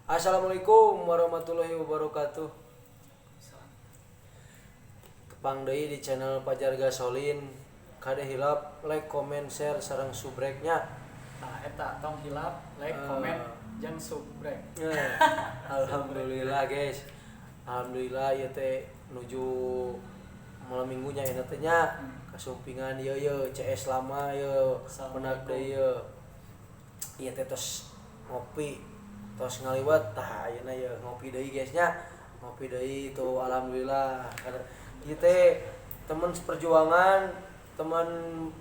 Assalamualaikum warahmatullahi wabarakatuh. Tepang deui di channel Pajar Gasolin. Kade hilap like, comment, share sareng subscribe-nya. Nah, eta tong hilap like, komen, jeung subrek. Alhamdulillah guys. Alhamdulillah ieu teh nuju malam minggunya ieu teh nya. Kasumpingan ieu ye CS lama ye menak deui ye. Ieu teh tos ngopi, tos ngaliwat tah ayeuna ye ngopi deui guys nya. Ngopi deui tuh alhamdulillah. Ieu teh teman seperjuangan, teman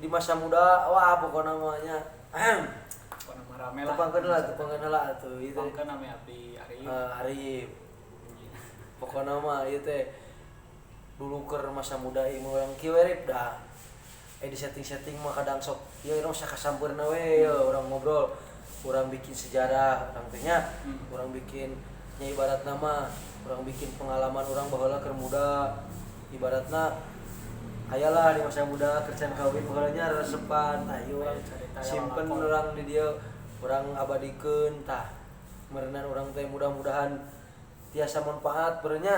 di masa muda, wah pokokna mah nya. Pokona mah rame lah. Tepangkeun heula atuh ieu teh. Tepangkeun nami abdi Arif. Arif. Pokokna mah ieu teh dulu keur masa muda ieu mah urang kieu we Rip dah. Di setting-setting mah kadang sok ieu urang sakasampeurna we ieu urang ngobrol, urang bikin sejarah urang teh nya, urang bikin nya ibaratna mah urang bikin pengalaman urang baheula keur muda. Ibaratna aya lah di masa muda keur can kawin baheula nya resepan tah ieu urang simpen urang di dieu urang abadikeun tah meureunan urang teh mudah-mudahan tiasa manfaat meureun nya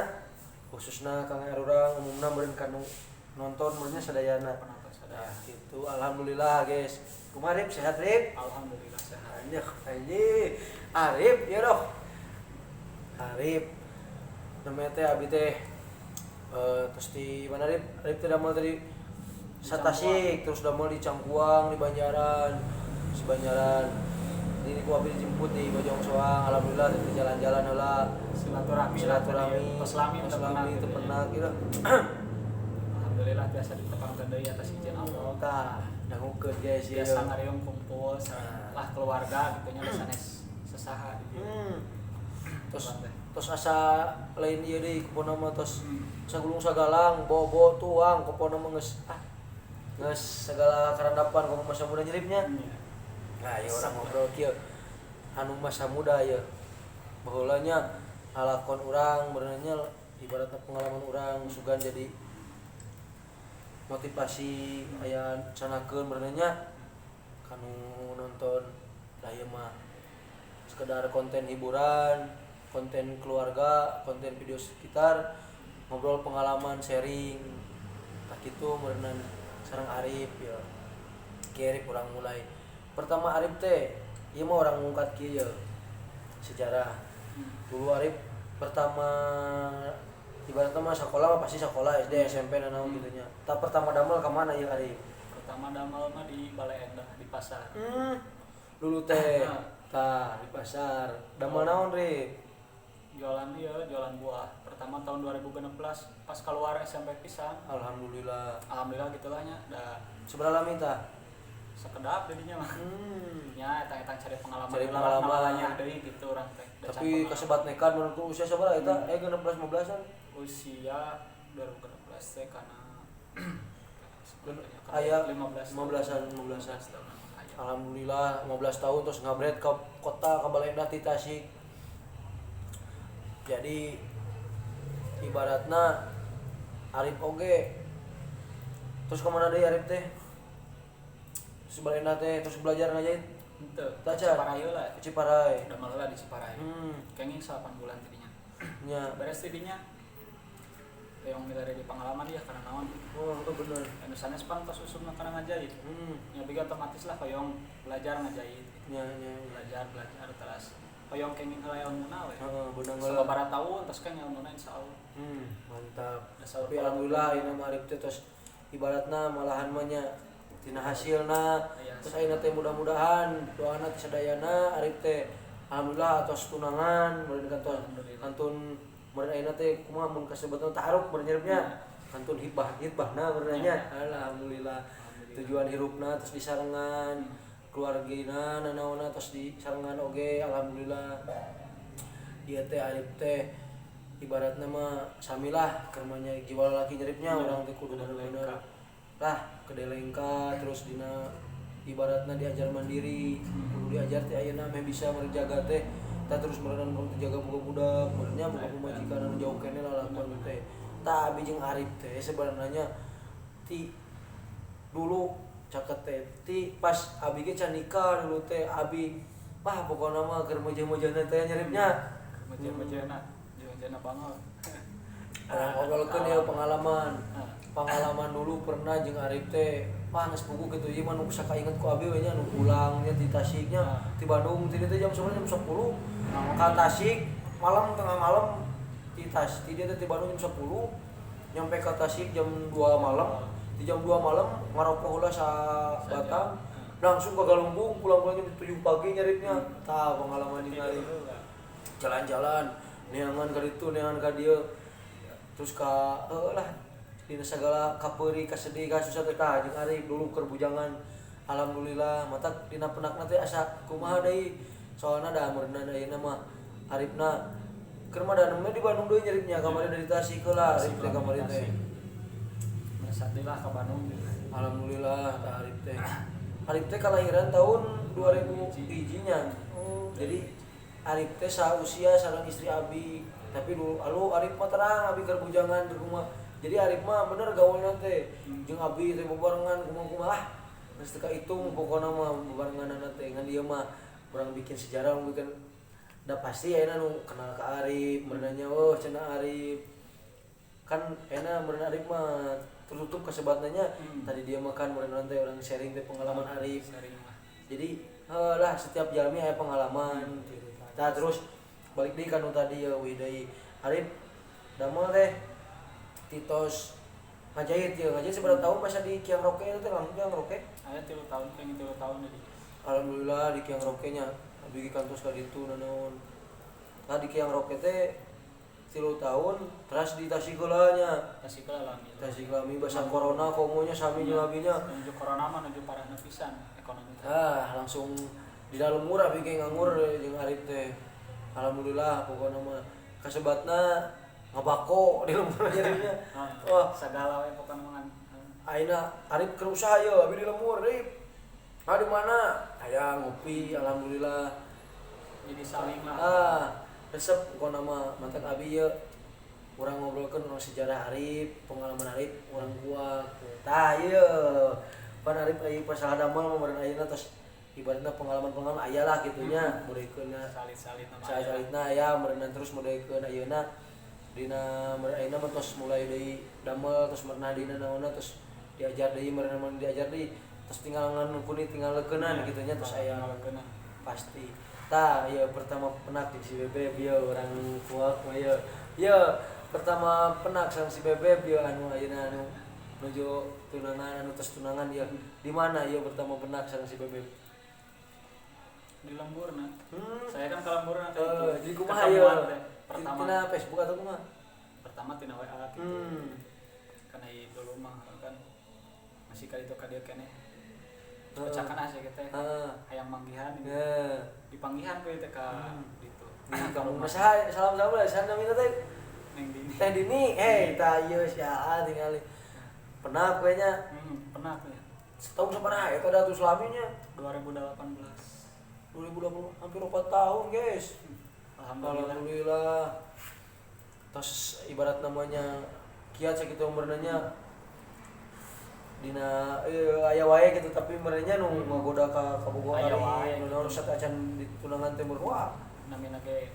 khususna kang urang umumna meureun kanu nonton meureun nya sadayana. Nah, gitu alhamdulillah guys. Kumaha Rip, sehat Rip? Alhamdulillah sehat. Anjir, anjir. Arif ya dok. Arif. Namanya teh abi teh terus di mana Rip? Arif teh damel tadi Satasik, terus damel di Cangkuang, di Banjaran, di Banjaran. Ini ku abi dijemput di Bojong Soang, alhamdulillah teh jalan-jalan heula. Silaturahmi, tos lami teu pernah gitu. Alhamdulillah biasa ditepangkeun deui atas izin Allah. Tah, dangukeun guys ieu. Biasa ngariung kumpul lah keluarga gitu nya sanes sesaha di dieu. Terus asa lain ieu deui kupona mah tos sagulung sagalang, bobo tuang kupona mah geus geus segala karandapan komo masa muda nyeripnya. Nah, ieu urang ngobrol kieu. Anu masa muda ieu. Baheula nya lalakon urang beureunan nya ibaratna pengalaman urang sugan jadi motivasi aya canakeun beureunan nya kanu nonton da ieu mah sekedar konten hiburan, konten keluarga, konten video sekitar, ngobrol pengalaman, sharing. Tah kitu meureunan sareng Arif ya. Ki Arif urang mulai. Pertama Arif teh ieu mah urang ngungkat kieu ye sejarah. Dulu Arif pertama ibaratnya mah sekolah mah pasti sekolah SD, SMP nanaon gitu nya. Tah pertama damel ka mana ieu Arif? Pertama damel mah di Balai Endah di pasar. Dulu teh tah di pasar. Damel naon Rip? Jualan dia, jualan buah. Pertama tahun 2016 pas keluar SMP pisan. Alhamdulillah. Alhamdulillah gitulah nya da. Seberapa lama tah? Sekedap jadinya mah. Nya etang-etang cari pengalaman. Cari pengalaman deui gitu urang teh. Tapi kasebat nekat menurutku usia sabaraha eta? 16 15-an. Usia 2016 teh kana aya 15-an 15-an. Alhamdulillah 15 tahun terus ngabret ke kota ke Balai Endah di Tasik. Jadi ibaratna Arif oge terus kemana deui Arif teh? Terus Balai Endah teh terus belajar ngajahit? Henteu. Tacan. Ciparai heula. Ciparai. Damel heula di Ciparai. Kenging 8 bulan tidinya. Nya. Beres tidinya. Yang milari di pengalaman dia karena naon. Oh, itu bener. Anu sanes pan tos usumna kana ngajahit. Nya biga otomatis lah hoyong belajar ngajahit gitu. Nya. Belajar terus hoyong kenging heula ilmuna we. Heeh, beunang heula. Sababaraha taun terus kan ilmuna insyaallah. Mantap. Tapi alhamdulillah ayeuna mah Arif teh tos ibaratna malahan mah nya tina hasilna. Terus ayeuna teh mudah-mudahan doana teh sadayana Arif teh alhamdulillah tos tunangan meureun kanton kantun meureun ayeuna teh kumaha mun kasebutna ta'aruf meureun nyerepnya kantun hibah hitbahna meureun nya. Alhamdulillah. Tujuan hirupna terus disarengan keluargina nanaonna terus disarengan oge alhamdulillah. Ieu teh Arif teh ibaratna mah samilah keur mah nya jiwa lalaki nyeripnya urang teh kudu bener-bener lah kedelengka terus dina ibaratna diajar mandiri kudu diajar teh ayeuna meh bisa menjaga teh tah terus meureunan urang teh jaga boga budak meureun nya boga pamajikan anu jauh keneh lalakon teh tah abi jeung Arif teh sebenarnya ti dulu caket teh ti pas abi ge can nikah dulu teh abi wah pokona mah keur meujeun-meujeunna teh nyeripnya. Meje-mejena, jeung banget. Urang ngobrolkeun ya pengalaman. Pengalaman dulu pernah jeung Arif teh, wah geus puguh kitu ieu mah nu sakainget ku abi we nya nu pulangnya di Tasiknya, di Bandung ti dieu teh jam 10 jam 10 ka Tasik malam tengah malam di Tas ti dieu teh di Bandung jam 10 nyampe ka Tasik jam 2 malam, di jam 2 malam ngarokok heula sa batang langsung ke Galunggung pulang-pulang jam 7 pagi nyaripnya. Tah pengalaman di Arif. Jalan-jalan neangan ka ditu neangan ka dieu terus ka heuh lah dina sagala kapeuri kasedih kasusah teh tah jeung Arif dulu keur bujangan. Alhamdulillah matak dina penakna teh asa kumaha deui soalna da meureunna ayeuna mah Arifna keur mah da nembe di Bandung deui nyaripnya kamari dari Tasik heula Arif teh kamari teh. Meresat deui lah ka Bandung. Alhamdulillah tah Arif teh. Arif teh kalahiran tahun 2001 nya. Oh, jadi Arif teh sausia sareng istri abi tapi dulu alu Arif mah terang abi keur bujangan di rumah. Jadi Arif mah bener gaulna teh jeung abi teh bebarengan kumaha-kumaha lah. Geus teu kahitung pokona mah bebarenganna teh ngan ieu mah urang bikin sejarah urang bikin da pasti ayeuna nu kenal ka Arif meureunna oh cenah Arif. Kan ayeuna meureun Arif mah tertutup kasebatna nya. Tadi dia makan meureun teh urang sharing teh pengalaman Arif. Sharing lah. Jadi heuh lah setiap jalmi aya pengalaman gitu. Tah terus balik deui ka nu tadi ya euy deui Arif damel teh titos ngajahit ya ngajahit seberapa tahun masa di Kiang Roke itu teh langsung Kiang Roke aya 3 tahun pengen 3 tahun jadi alhamdulillah di Kiang Roke nya abi kantos ka ditu nanaon tah di Kiang Roke teh 3 tahun terus di Tasik heula nya Tasik heula lami Tasik lami basa corona komonya sami jeung abinya menuju corona mah menuju parahna pisan ekonomi ah langsung di dalam murah abi ge nganggur jeung Arif teh alhamdulillah pokona mah kasebatna ngabako di lembur jadinya. Wah, sagala we pokona mah ayeuna Arif keur usaha ye abi di lembur Rip. Ah di mana? Aya ngopi alhamdulillah. Jadi saling lah. Ah, resep pokona mah mantak abi ye urang ngobrolkeun urang sejarah Arif, pengalaman Arif urang kuat. Tah ieu pan Arif aya pasalah damel mah meureun ayeuna tos ibaratna pengalaman-pengalaman aya lah kitu nya modekeunna salit-salitna salit-salitna aya meureunna terus modekeun ayeuna dina ayeuna mah tos mulai deui damel tos merenah dina naonna tos diajar deui merenah mah diajar deui tos tinggal ngan kuni tinggal leukeunnan kitu nya tos aya pasti tah ieu pertama penak di si Bebeb ieu urang kuak mah ieu ieu pertama penak sareng si Bebeb ieu anu ayeuna anu nuju tunangan anu tos tunangan ieu di mana ieu pertama penak sareng si Bebeb di lemburna. Saya kan ke lemburna teh jadi kumaha ieu pertama tina Facebook atau kumaha? Pertama tina WA gitu. Karena dulu mah kan masih kali itu ka dieu keneh. Cocakan asa kitu teh. Hayang manggihan gitu. Dipanggihan ku teh ka ditu. Di kampung saha salam-salam lah saha namina teh? Neng Dini. Teh Dini, hei tah ieu sia tingali. Pernah we nya? Pernah we. Setahun sabaraha eta da atuh selaminya? 2018. 2020 hampir 4 tahun, guys. Alhamdulillah. Tos ibarat namanya kiat sakitu umurna dina aya wae gitu tapi merenya nu ngagoda ka kabogoh ari nu naon satu acan ditunangan teh mur wah namina ge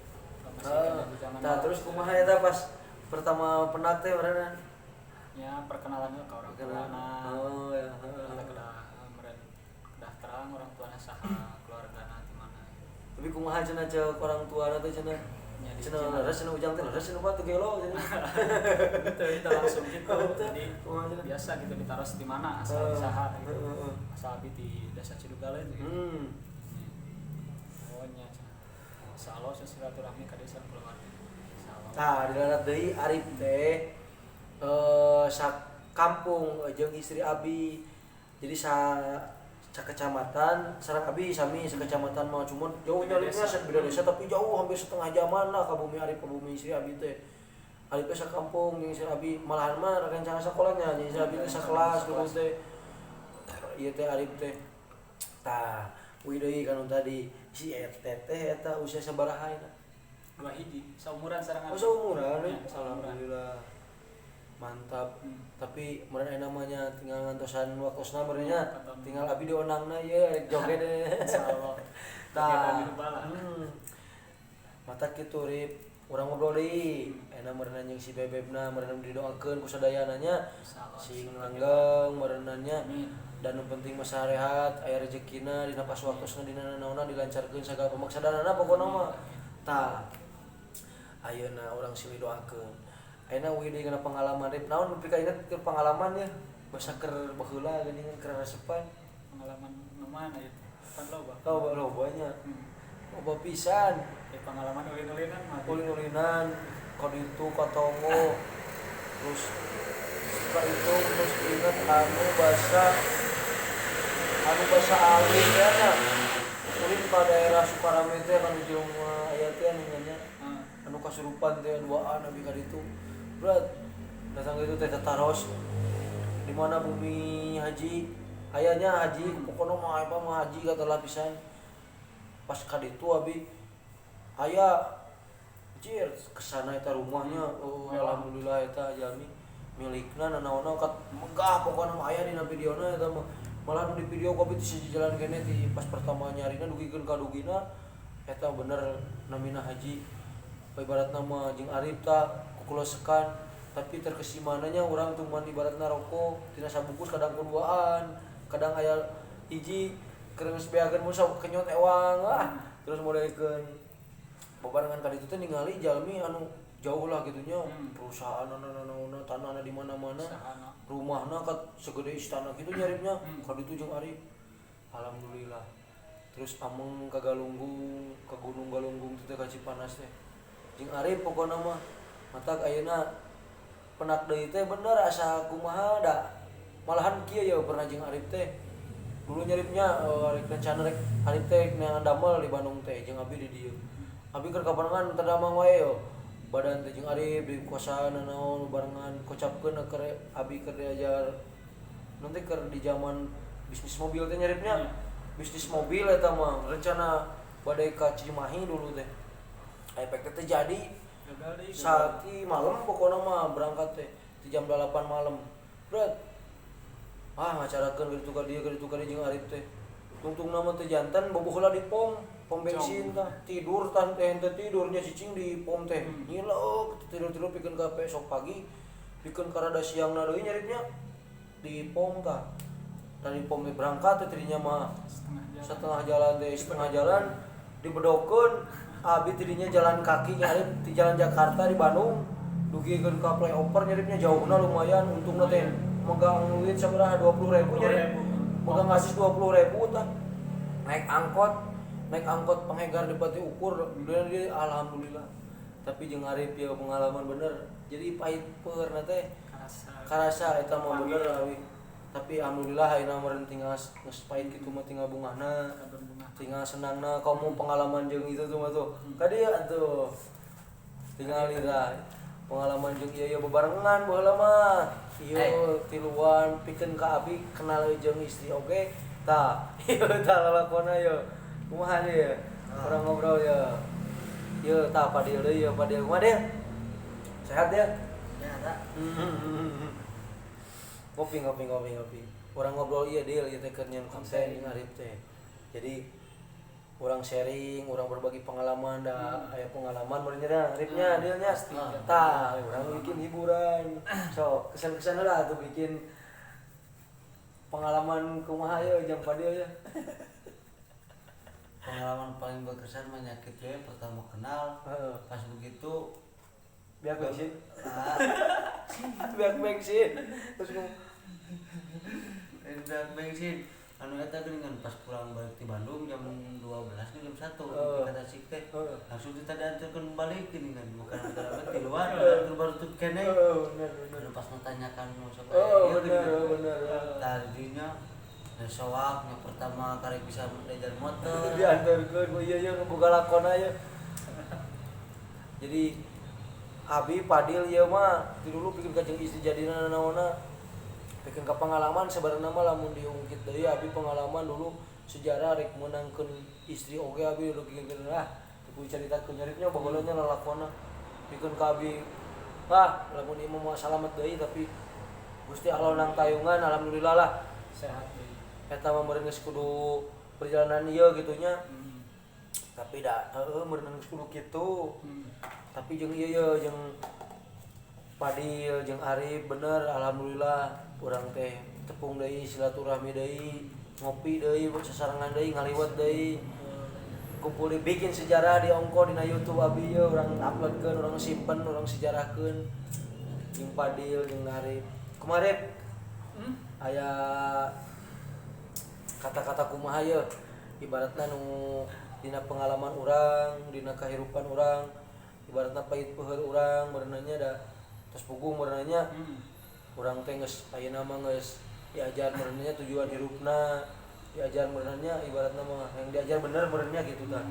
tah terus kumaha eta pas pertama penak teh meureunna nya perkenalannya ka orang tuana. Oh ya heeh kedah meureun kedah terang orang tuana saha keluargana di mana tapi kumaha cenah ceuk orang tuana teh cenah cenah leres cenah ujang teh leres cenah batu gelo cenah gitu itu langsung gitu jadi biasa gitu ditaros di mana asal saha gitu asal abi di desa Cidugale gitu. Oh nya cenah insyaallah silaturahmi ka desa keluarga insyaallah. Tah dilarat deui Arif teh sa kampung jeung istri abi jadi sa kecamatan sareng abi sami sekecamatan mah cuman jauh nyalipnya beda desa tapi jauh hampir setengah jaman lah ka bumi Arif ka bumi istri abi teh. Arif teh sakampung jeung istri abi malahan mah rencana sakolanya jeung istri abi teh sakelas dulu teh ieu teh Arif teh. Tah uih deui kanu tadi si eta teh eta usia sabaraha eta? 21 saumuran sareng abi. Oh saumuran ya, alhamdulillah. Mantap. Tapi meureun aya namanya tinggal ngantosan waktosna meureun nya tinggal abi dionangna ieu rek joget deh. Insyaallah. Tah. Mata kitu Rip, urang ngobrol deui. Enak meureunna jeung si bebebna, meureunna didoakeun ku sadayana nya. Sing langgeng meureunna nya. Dan nu penting mah sarehat, aya rezekina dina pas waktosna dina nanaonna dilancarkeun sagala pamaksadanana pokona mah. Tah. Ayeuna urang silih doakeun. Ayeuna uih deui kana pengalaman Rip. Naon nepi ka inget keur pengalaman ya? Basa keur baheula geuningan keur resepan. Pengalaman nu mana ieu? Pan loba. Loba lobanya. Loba pisan. Pengalaman ulin-ulinan mah. Ulin-ulinan ka ditu ka Tongo. Terus ka itu terus inget anu basa alin ya nya. Ulin ka daerah Sukarame teh kan jelema aya teh anu nya. Anu kasurupan teh duaan abi ka ditu. Berat. Datang itu teh tataros. Di mana bumi haji ayahnya haji pokoknya mah apa mah haji kata lapisan. Pas ka ditu abi aya jir kesana eta rumahnya oh alhamdulillah eta jalmi milikna nanaonna kat megah pokokna mah aya dina videona eta mah. Malah di video kopi di jalan kene di pas pertama nyarina dugikeun ka dugina eta bener namina haji ibaratna mah jeung Arif ta kukulosekan tapi terkesimananya urang cuman ibaratna rokok tina sabungkus kadang kuduaan kadang aya hiji keur geus beakeun mun sok kenyot ewang ah terus modelkeun babarengan ka ditu teh ningali jalmi anu jauh lah gitunya perusahaan nanaona tanahna di mana-mana rumahna kat segede istana gitu nyaripnya ka ditu jeung Arif alhamdulillah. Terus ameng ka Galunggung ka Gunung Galunggung teh ka Cipanas teh jeung Arif pokona mah matak ayeuna penak deui teh bener asa kumaha da malahan kieu ya pernah jeung Arif teh dulu nyaripnya arek rencana rek Arif teh neangan damel di Bandung teh jeung abi di dieu abi keur kaparengan teu damang wae yo badan teh jeung Arif di kosan naon barengan kocapkeun keur abi keur diajar nanti keur di zaman bisnis mobil teh nyaripnya bisnis mobil eta mah rencana badai ka Cimahi dulu teh efek teh jadi saat malam pokoknya mah berangkat teh di jam 8 malam berat ah ngacarakeun kitu ka dieu jeung Arif teh tungtung nama teh jantan boboh heula di pom bensin tah tidur tah teh henteu tidurnya cicing di pom teh ngileuk tidur-tidur pikeun ka besok pagi pikeun ka rada siangna deui nyaripnya di pom tah dari pom teh berangkat teh tadinya mah setengah jalan teh setengah jalan dibedokeun abi tadinya jalan kaki nyarip di jalan Jakarta di Bandung dugikeun ka flyover nyaripnya jauhna lumayan untungna teh megang duit sabaraha 20.000 nyarip megang asis 20.000 tah naik angkot penghegar di Pati Ukur dan dia alhamdulillah tapi jeung Arif ya pengalaman bener jadi pahit peurna teh karasa eta mah bener abi tapi alhamdulillah ayeuna meureun tinggal geus pahit kitu mah tinggal bungahna tinggal senangna kamu pengalaman jeung itu tuh mah tuh ka dieu atuh tinggal lira pengalaman jeung ieu bebarengan baheula mah ieu tiluan pikeun ka abi kenal jeung istri oge tah ieu tah lalakona ieu kumaha deui urang ngobrol ya ieu tah Padil deui ieu Padil kumaha deui sehat ya sehat. Ngopi urang ngobrol ieu deui ieu teh keur nyeun konten jeung Arif teh jadi urang sharing, urang berbagi pengalaman da aya pengalaman meureun nya Arifnya deulnya tah urang bikin hiburan so kesan-kesan lah tuh bikin pengalaman kumaha ieu jam Padil ya. Pengalaman paling berkesan menyakit ya pertama kenal pas begitu biak bensin biak bensin terus biak bensin anu eta geuningan pas pulang balik di Bandung jam 12 ke jam 1 ka Tasik teh langsung kita diantarkeun balik geuningan bukan bukan di luar baru tuh kene bener pas nanyakan mau sok bener tadinya soak yang pertama kali bisa belajar motor diantarkeun iya iya ngebuka lakon aja jadi abi Padil ieu mah ti dulu bikin ka jeung istri jadina naonna bikin ka pengalaman sebenarnya mah lamun diungkit deui abi pengalaman dulu sejarah rek meunangkeun istri oge abi dugikeun lah teu caritakeun nyaripnya baheula nya lalakonna bikin ka abi ah lamun ieu mah salamet deui tapi Gusti Allah nang tayungan alhamdulillah lah sehat deui eta mah meureun geus kudu perjalanan ieu gitunya. Tapi da heueuh meureun geus kudu kitu. Tapi jeung ieu ye jeung Padil jeung Arif bener alhamdulillah urang teh tepung deui silaturahmi deui ngopi deui sasarengan deui ngaliwet deui kumpul deui bikin sejarah di ongko dina YouTube abi ye urang uploadkeun urang simpen urang sejarahkeun jeung Padil jeung Arif kumaha Rip? Aya kata-kata kumaha ye ibaratna nu dina pengalaman urang dina kahirupan urang ibaratna pahit peuheur urang meureunanya da tos puguh meureunanya urang teh geus ayeuna mah geus diajar meureunnya tujuan hirupna diajar meureunnya ibaratna mah yang diajar bener meureunnya gitu tah.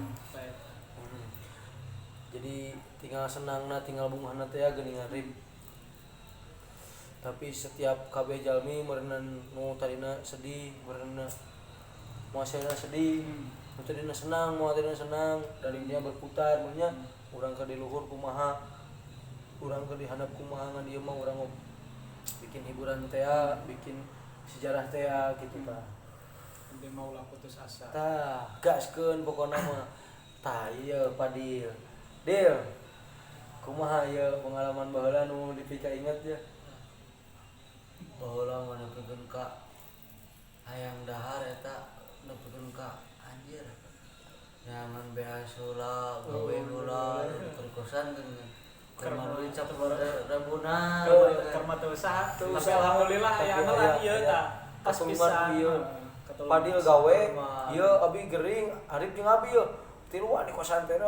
Jadi tinggal senangna tinggal bungahna teh geuningan Rip. Tapi setiap kabeh jalmi meureunna nu tadina sedih meureunna moal sedih nu tadina senang moal tadina senang dari dunia berputar meureunnya urang keur di luhur kumaha urang keur di handap kumaha ngan ieu mah urang bikin hiburan teh bikin sejarah teh gitu tah. Penting mah ulah putus asa. Tah, gaskeun pokona mah. Tah ieu Padil. Dil. Kumaha ieu pengalaman baheula nu dipika inget ya? Baheula mah nepikeun ka hayang dahar eta nepikeun ka anjir. Nyaman beas heula, gawe heula, kosan geuning. Karena duit rebuna karena teu usaha tapi alhamdulillah aya angelan ieu tah pas pisan ieu Padil gawe ieu abi gering Arif jeung abi ieu tiluan di kosan teh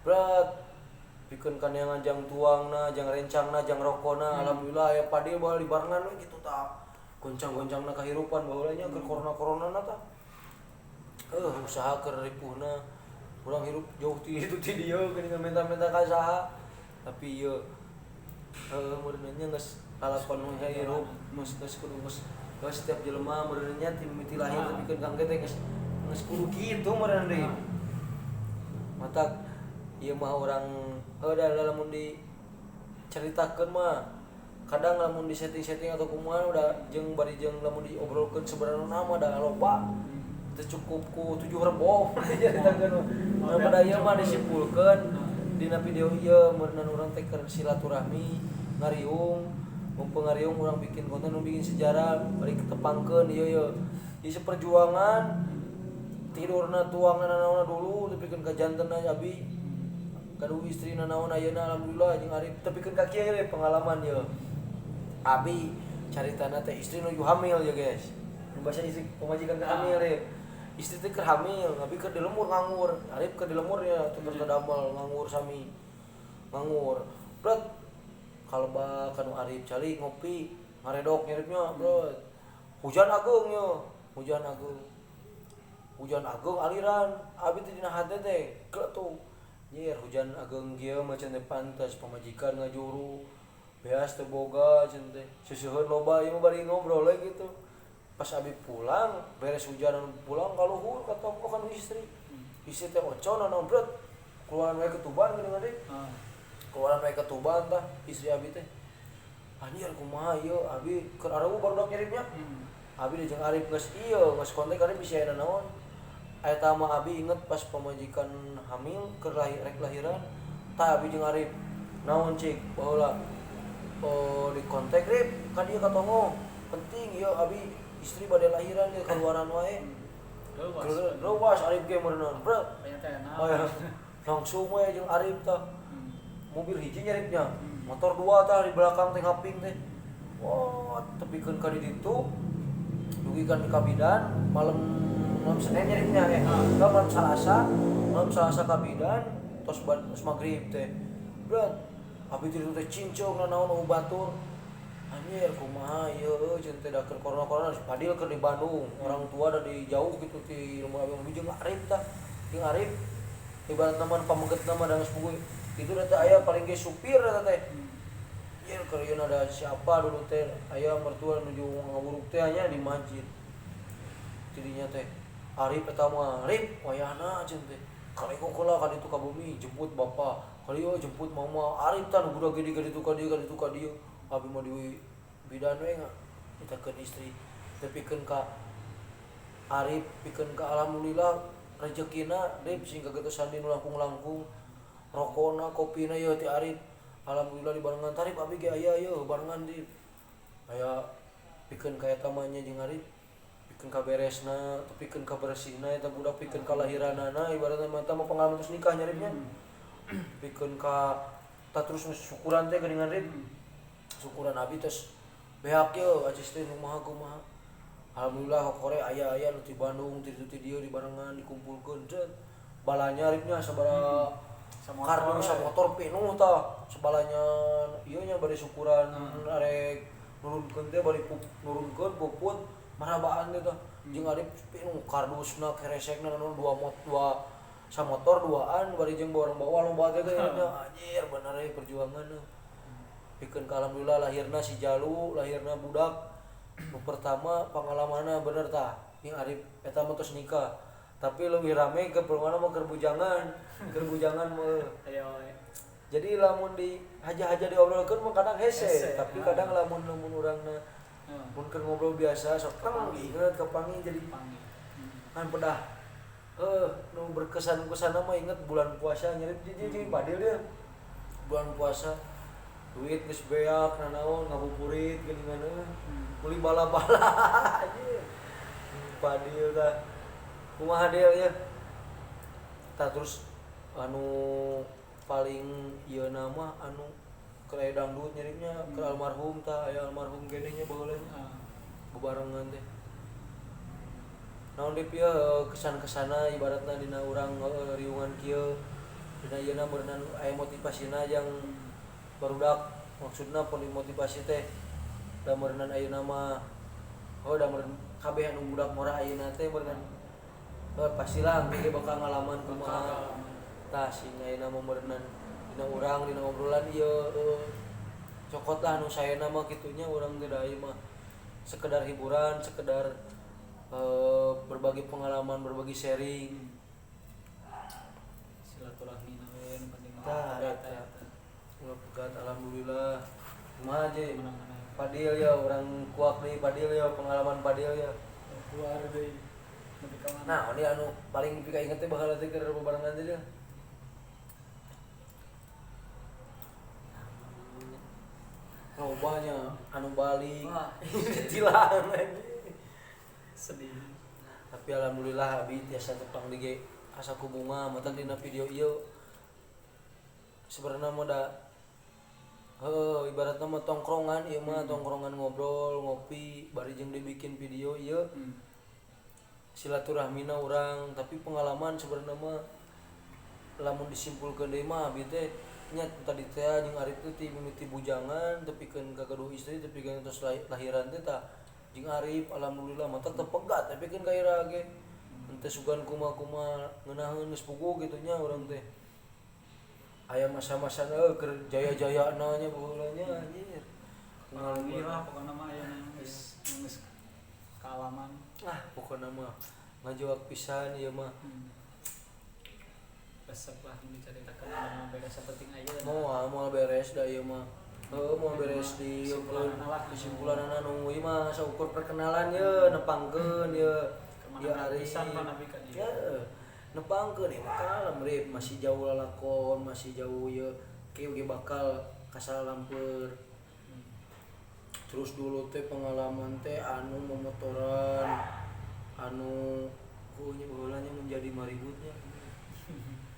berat pikeun kaneangan jang tuangna jang rencangna jang rokona alhamdulillah aya Padil bae dibarengan we kitu tah goncang-goncangna kahirupan baheula nya keur corona-coronana tah usaha keur ripuhna urang hirup jauh ti itu ti dieu geuningan menta-menta ka saha tapi ieu meureunnya geus lalakon nu hirup geus kudu geus setiap jelema meureunnya ti mimiti lahir tepikeun ka engke teh geus kudu kitu meureun deui matak ieu mah urang heuh da lamun diceritakeun mah kadang lamun di setting-setting atau kumaha udah jeung bari jeung lamun diobrolkeun sebenarna mah da loba teu cukup ku 7 rebo diceritakeun mah pada ieu mah disimpulkeun dina video ieu meureunna urang teh keur silaturahmi ngariung mumpung ngariung urang bikin konten urang bikin sejarah bari ketepangkeun ieu ieu di seperjuangan tidurna tuangna nanaonna dulu tepikeun ka jantenna abi gaduh istrina naon ayeuna alhamdulillah jeung Arif tepikeun ka kieu ye pengalaman ieu abi caritana teh istri nuju hamil ya guys nu basa istri pamajikan ka hamil ye istri teh keur hamil abi keur di lemur nganggur Arif keur di lemur ya tutur tadamel nganggur sami nganggur bret kaleba kanu Arif calik ngopi ngaredok nyeripnya bret hujan ageung yo hujan ageung aliran abi teh dina hate teh geletung nyer hujan ageung kieu mah cenah pantes pamajikan ngajuru beas teu boga cenah teh seuseun loba ieu mah bari ngobrol we gitu. Pas abi pulang beres hujan pulang ka luhur ka toko kan istri istri teh ocon naon bret keluaran we ke Tuban geuningan deui keluaran we ke Tuban tah istri abi teh anjir kumaha ieu abi keur areuh barudak nyeripnya abi jeung Arif geus ieu geus kontak Arif bisa aya naon eta mah abi inget pas pamajikan hamil keur rek lahiran tah abi jeung Arif naon cik baheula oh di kontak Rip ka dieu ka tongo penting ieu abi istri bade lahiran ieu keluaran wae leuwas Arif ge meureunna bro langsung we jeung Arif tah mobil hiji nyeripnya motor dua tah di belakang teh ngaping teh wah tepikeun ka di ditu dugi ka kabidan malam Senin nyeripnya malam Selasa kabidan tos magrib teh bro abi ti ditu teh cincung nanaon batur anjir kumaha ieu euy teh da keur corona-corona Padil keur di Bandung orang tua da di jauh gitu ti rumah abi jeung Arif tah jeung Arif ibarat naman pamegetna mah da geus puguh itu da teh aya paling ge supir eta teh ieu keur ieu ada siapa dulu teh aya mertua nuju ngaburuk teh nya di masjid tidinya teh Arif eta mah Arif wayahna cenah teh kaleko heula ka ditu ka bumi jemput bapak kali ieu jemput mama Arif tah nu budak gede ka ditu ka dieu ka ditu ka dieu abi mah di bidan we ngitakeun istri tepikeun ka Arif pikeun ka alhamdulillah Rezekina Rip sing kagetosan di nu langkung-langkung. Rokona, kopina ieu ti Arif. Alhamdulillah dibarengan tarif abi ge aya ieu barengan di. Aya pikeun ka eta mah nya jeung Arif. Pikeun ka beresna, pikeun ka bersihna eta budak pikeun ka lahiranana ibaratna mah eta mah pengalaman terus nikah nya Rip nya. Pikeun ka tah terus syukuran teh geuningan Rip. Syukuran abi terus beak ye acis teh kumaha kumaha. Alhamdulillah hokore aya-aya nu ti Bandung, ti ditu ti dieu dibarengan dikumpulkeun cet. Balanya Ripnya sabaraha kardus samotor pinuh tah. Sebalanya ieu nya bade syukuran arek nurunkeun teh bari nurunkeun puput marabaan teh tah. Jeung Arif pinuh kardusna keresekna anu dua samotor duaan bari jeung barang bawa loba teh nya anjir bener euy perjuangan. Pikeun ka alhamdulillah lahirna si Jalu, lahirna budak nu pertama pengalamanna bener tah. Yang Arif eta mah tos nikah. Tapi leuwih rame ke perwana mah keur bujangan mah. Jadi lamun di haja-haja diobrolkeun mah kadang hese, tapi kadang lamun lamun urangna mun keur ngobrol biasa sok inget kapanggih jadi kan pedah. Nu berkesan-kesanna mah inget bulan puasa nyeri jadi Padil dia. Bulan puasa duit geus beak nanaon ngabuburit geuningan euy. Meuli bala-bala anjir. Padil tah. Kumaha Del ya? Tah terus anu paling ieu nama anu keur aya dangdut nyeripnya keur almarhum tah aya almarhum gene nya baheula nya. Bebarengan teh. Naon deui ieu kesan-kesana ibaratna dina urang riungan kieu dina ieuna beureunan aya motivasina jang barudak maksudna pun motivasi teh da meureunnan ayeuna mah oh da meureun kabeh anu budak murah ayeuna teh meureunnan pastilah ge bakal ngalaman kumaha tah sing ayeuna mah meureunnan dina urang dina obrolan ieu cokot lah anu saena mah kitunya urang teh da ieu mah sekedar hiburan sekedar berbagi pengalaman berbagi sharing silaturahmi we nu penting mah tah eta ulah pegat alhamdulillah kumaha je Padil ya urang kuak deui Padil ya pengalaman Padil ya keluar deui. Nah, ini anu paling dipika inget teh baheula teh keur bebarengan teh. Lobanya anu balik. Ditilang anjing. Sedih. Tapi alhamdulillah abi tiasa tepang di ge asa ku bunga mata dina video ieu. Sebenarnya mah da heuh ibaratna mah tongkrongan ieu mah tongkrongan ngobrol, ngopi bari jeung dibikin video ieu. Silaturahmina urang tapi pengalaman sebenarnya mah lamun disimpulkeun deui mah abi teh nya tadi teh jeung Arif teh ti mimiti bujangan tepikeun ka gaduh istri tepikeun tos lahiran teh tah jeung Arif alhamdulillah mata teu pegat tepikeun ka ira ge henteu sugan kumaha-kumaha ngeunaheun geus puguh kitu nya urang teh aya masa-masana keur jaya-jayana nya baheula nya anjir pengalaman pokona mah aya geus geus kaalaman. Ah, pokokna mah ngajawab pisan ieu mah. Resep lah dicaritakeun anu beres sapenting aya. Moal beres da ieu mah. Heuh moal beres di kesimpulanana nu ieu mah saukur perkenalan ye nepangkeun ye. Ieu ari pisan pan abi ka dieu. Nepangkeun ieu mah kalem Rip, masih jauh lalakon, masih jauh ieu kieu ge bakal kasalamper. Terus dulu teh pengalaman teh anu memotoran anu kunya baheula nya menjadi maributnya.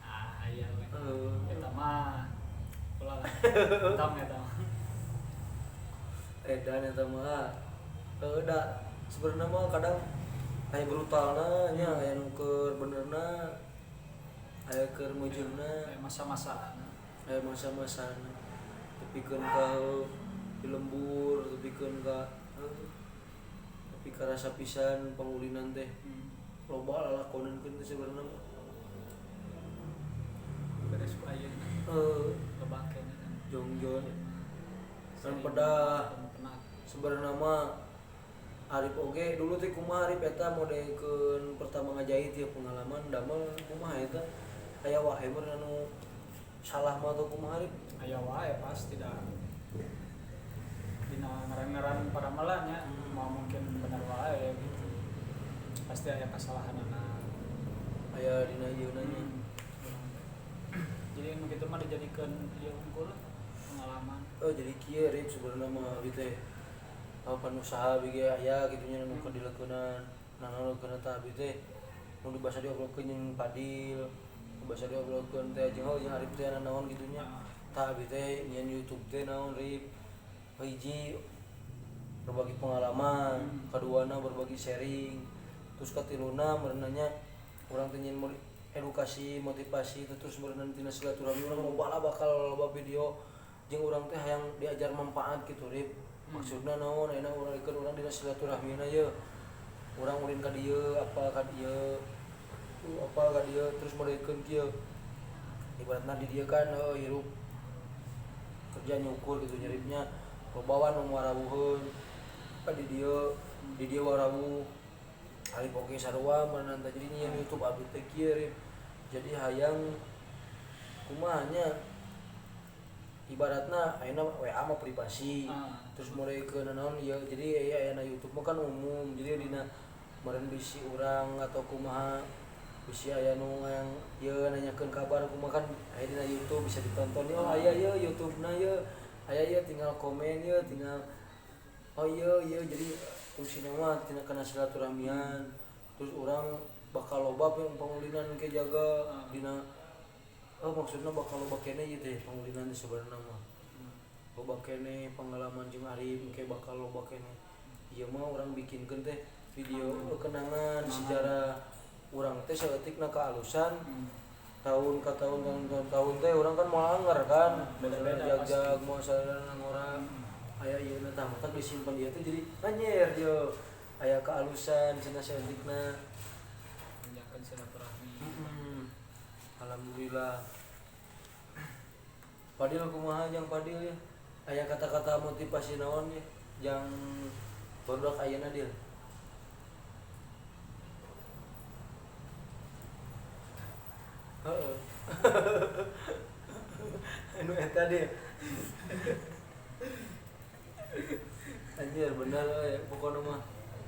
Ah iya we. Eta mah ulah lah. Hitam eta mah. Edan eta mah. Heuh da sebenarnya mah kadang aya brutalna nya aya nu keur benerna aya keur meujeunna aya masa-masana. Aya masa-masana. Tepikeun ka di lembur tepikeun ka tapi karasa pisan pangulinan teh loba lalakonan teh sebenarnya mah beres ku ayeuna loba keneh kan jongjon kan pedah sebenarnya mah Arif oge dulu teh kumaha Arif eta modekeun pertama ngajahit ya pengalaman damel kumaha eta aya wae mun anu salah mah atau kumaha Arif aya wae pasti da dina ngaran-ngaran paramelannya mau mungkin benar wae gitu pasti aya kesalahanana Aya dina ieu nya. Jadi nu kitu mah dijadikeun ieu unggul pengalaman. Oh jadi kieu Rip sebenarnya mah abi teh papan usaha abi ge aya kitu nya nu keur dileukeunnan. Nah leukeunna teh abi teh nu dibasa diobrolkeun jeung Padil, nu basa diobrolkeun teh jeung jeung Arif teh naon kitu nya. Tah abi teh nyieun YouTube teh naon Rip. Hiji berbagi pengalaman, kaduana berbagi sharing, terus katiluna merenanya urang teh nyieun edukasi, motivasi, terus merenang tina silaturahmi urang loba lah bakal loba video jeung urang teh hayang diajar manfaat gitu Rip. Maksudna naon ayeuna urang rikeun urang dina silaturahmina ye. Urang ulin ka dieu, apa ka dieu, apa ka dieu terus modelkeun kieu. Ibaratna di dieu kan hirup kerja nyukur gitu nyeripnya lobawan nu warawuheun. Di dieu warawuh Arif oge sarua meunang teh jadi nyieun YouTube abdi teh kieu Rip. Jadi hayang kumaha nya ibaratna ayeuna WA mah privasi. Terus mulai ke naon ieu jadi aya ayana YouTube mah kan umum. Jadi dina meureun bisi urang atau kumaha bisi aya nu hayang ieu nanyakeun kabar kumaha kan aya dina YouTube bisa ditonton. Oh aya ieu YouTube-na ieu. Aya ieu tinggal komen ieu tinggal oh iya iya jadi fungsina mah tina kana silaturahmian. Terus orang bakal loba pangulinan ke jaga dina maksudna bakal loba keneh ieu teh pangulinan teh sebenarna mah. Loba keneh pengalaman jeung Arif ke bakal loba keneh. Ieu mah urang bikinkeun teh video kenangan sejarah urang teh saeutikna kaalusan. Tahun ka tahun tahun teh urang kan moal anger kan. Beda-beda jag-jag moal sadayana ngora. Aya ieu na tah matak disimpan ieu teh jadi anjir yo aya kealusan cenah saeutikna menjaga silaturahmi. Alhamdulillah. Padil kumaha jang Padil ya? Aya kata-kata motivasi naon ya jang barudak ayeuna Dil? Heeh. Anu eta Dil. Anjir bener ya pokoknya mah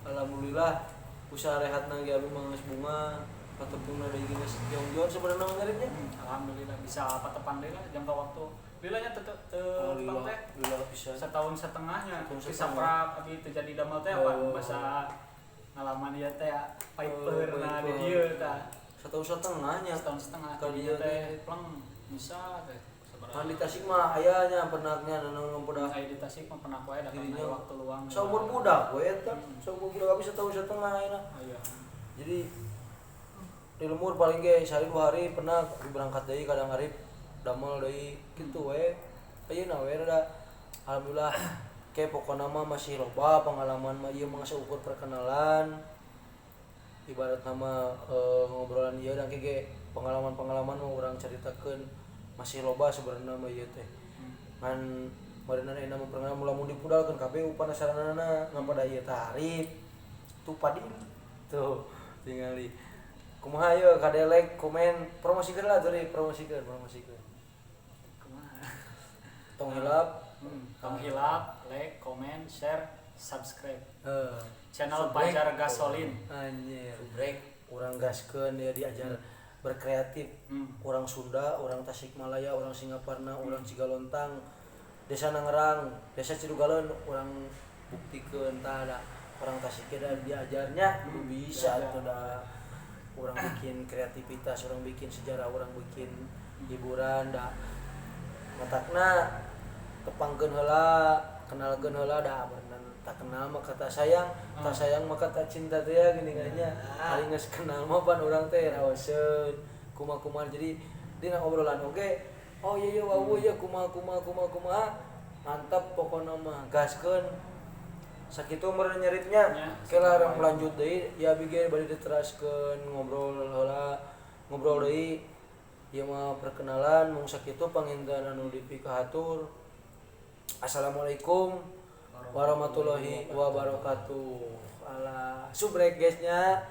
alhamdulillah usaha rehatna ge abi mah geus bunga patepungna deui geus jongjon sebenarnya mah ngaripnya. Alhamdulillah bisa patepang deui lah jangka waktu lilanya teu tepang teh lila bisa setahun setengahnya bisa prap abi teu jadi damel teh apa bahasa ngalaman ieu teh piper na di dieu tah setahun setengahnya setahun setengah ka dieu teh pleng bisa teh. Kan di Tasik mah aya nya pernahnya nanaon pedah. Aya di Tasik mah pernah wae da kana waktu luang. Saumur budak we eta, saumur budak abi setahun setengah ayeuna. Iya. Jadi di lemur paling ge sehari dua hari pernah berangkat deui kadang Arif damel deui kitu we. Ayeuna we da alhamdulillah ke pokona mah masih loba pengalaman mah ieu mah seukur perkenalan. Ibarat nama ngobrolan ieu dan ge pengalaman-pengalaman mah urang caritakeun masih loba sebenarnya mah ieu teh. Ngan meureunna ayeuna mah pernah lamun dipudalkeun kabeh panasaranana ngan pada ieu tarif tuh Padil tuh tingali. Kumaha ieu kade like, komen, promosikeun lah tadi, promosikeun. Kumaha? Tong hilap, tong hilap, like, komen, share, subscribe. Channel Pajar Gasolin. Anjir, break urang gaskeun ya diajar berkreatif. Orang Sunda, orang Tasikmalaya, orang Singaparna, orang Cigalontang, Desa Nangerang, Desa Cidugaleun, orang buktikeun tah ada orang Tasik da diajarnya bisa atuh da orang bikin kreativitas, orang bikin sejarah, orang bikin hiburan da matakna tepangkeun heula, kenalkeun heula da tak kenal maka tak sayang, tak sayang maka tak cinta teh ya gini nya. Ari geus kenal mah pan urang teh raoseun kumaha-kumaha jadi dina obrolan oge oh iya iya wawuh ieu kumaha kumaha kumaha kumaha mantap pokona mah gaskeun sakitu meureun nyeripnya kela urang lanjut deui ya abi ge bade diteraskeun ngobrol heula ngobrol deui ieu mah perkenalan mung sakitu panginten anu dipikahatur. Assalamualaikum warahmatullahi wabarakatuh. Alah, subrek guysnya.